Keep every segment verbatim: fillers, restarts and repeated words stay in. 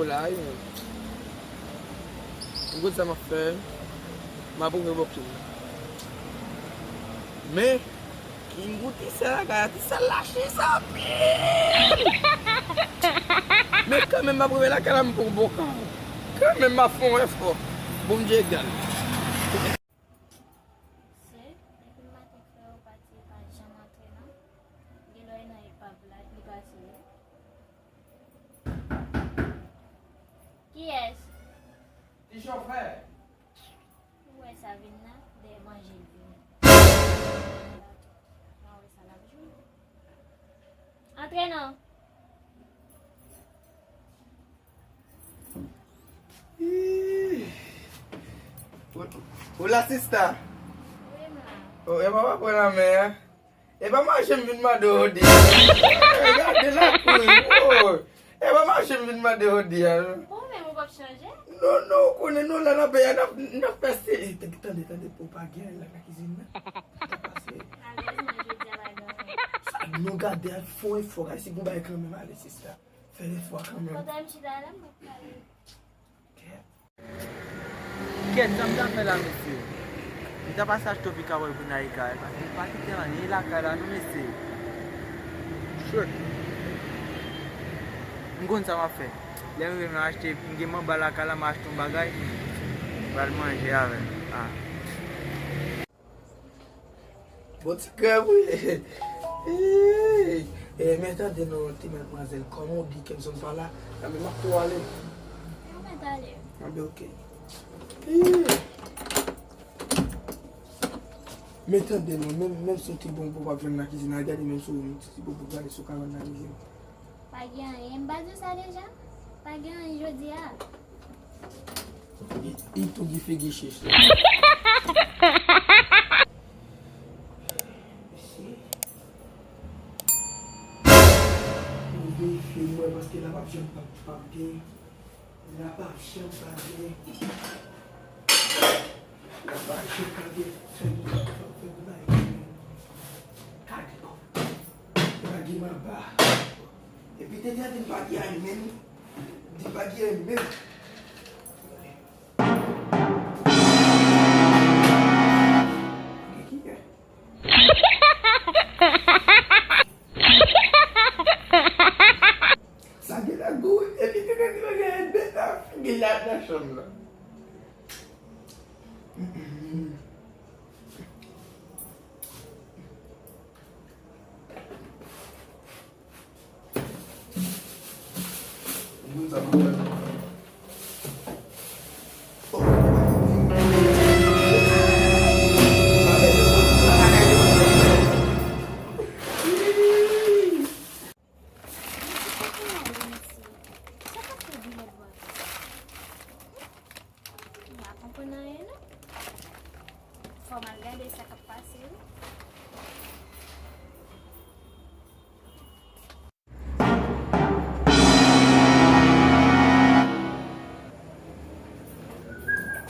Kola wi menm. M konn sa m ap fè. M ap ouvri bòkil la. Men, King ou ti sèl lakay la, ti sèl la chis anpil. Men kanmenm m ap rive lakay la, m pran bon ka. Kanmenm m ap fè yon efò. Bondye egal. Se, depi maten frè ou pati, li pa janm antre non. Gen lè nan epav la, li pase wi. Kiyès? Ti chofè. Ou wè sa vin nan, dèyè manje l vini. Mwen wè sa l ap jwenn. Antre non. Ih. Ou, ou la, sista? Wi, m la. Oh, e pa, pa pran nan men an. E pa mache m vin mande w jodi a. Eh, gade lakou. Oh. E pa mache m vin mande w jodi a non. Bon, men ou p ap chanje? Non, non, ou konnen nou la nan peyi a, n ap, n ap fè se. Eh, tande, tande, tande, ou pa gen anyen la nan kizin nan. N ap pase. Alèz, men jodi a pa gen anyen. Sa nou gade a, fè yon efò, gade si gon bagay kanmenm, ale, sista. Fè efò kanmenm. Kote m chita la, m ap pale. Kèt. Kèt, sa m ta fè la, mesye? M ta pase achte yon pikabòy pou Naïka, paske m pa kite anyen lakay la, non, mesye. Shit. M konn sa m ap fè. Lè m rive, m achte, m gen manba lakay la, m achte yon bagay, m pral manje avè l. Ah. Bon ti krab wi. Hey. Eh, men tande non, ti madmwazèl, kòman w di kè m sonn pa la? Anben, m ap tou ale. Mwen tale. Anben, oke. Hey. Men tande non, menm, menm si w te bon pou w ap jwenn nan kizin nan, gade menm si w ti bon pou gade si w ka jwenn nan kizin. Pa gen anyen, m pa di w sa deja? Pa gen anyen jodi a. Li, li tou gen figi chèch la. Mesye. Ou veye fè m wè paske la p ap janm p ap, p ap gen. La p ap janm p ap gen. La p ap janm p ap gen. Fè m, fè m, fè m, fè m, gade kò. Lage m anba. Epi te di a di m pa gen anyen menm. Di m pa gen anyen menm. Gen ki gen? Sa gen la gou, epi te di m pa gen anyen menm. Gen la nan chanm nan. M pa konprann anyen non. Fò m al gade sa k ap pase wi.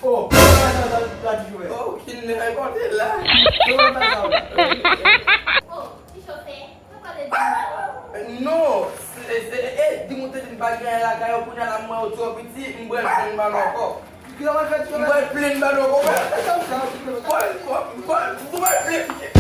Oh, kòman sa, sa, sa ti jwe? Oh, kilè e kote la? Kòman sa, sa, la? Oh, ti chofè. Non, se, se, e, di m ou te di m pa gen anyen lakay ou, kounye a la m wè ou twò piti, m pral plenn ba nou ankò. M pral plenn ba nou ankò. M pral, m pral, m pral plenn.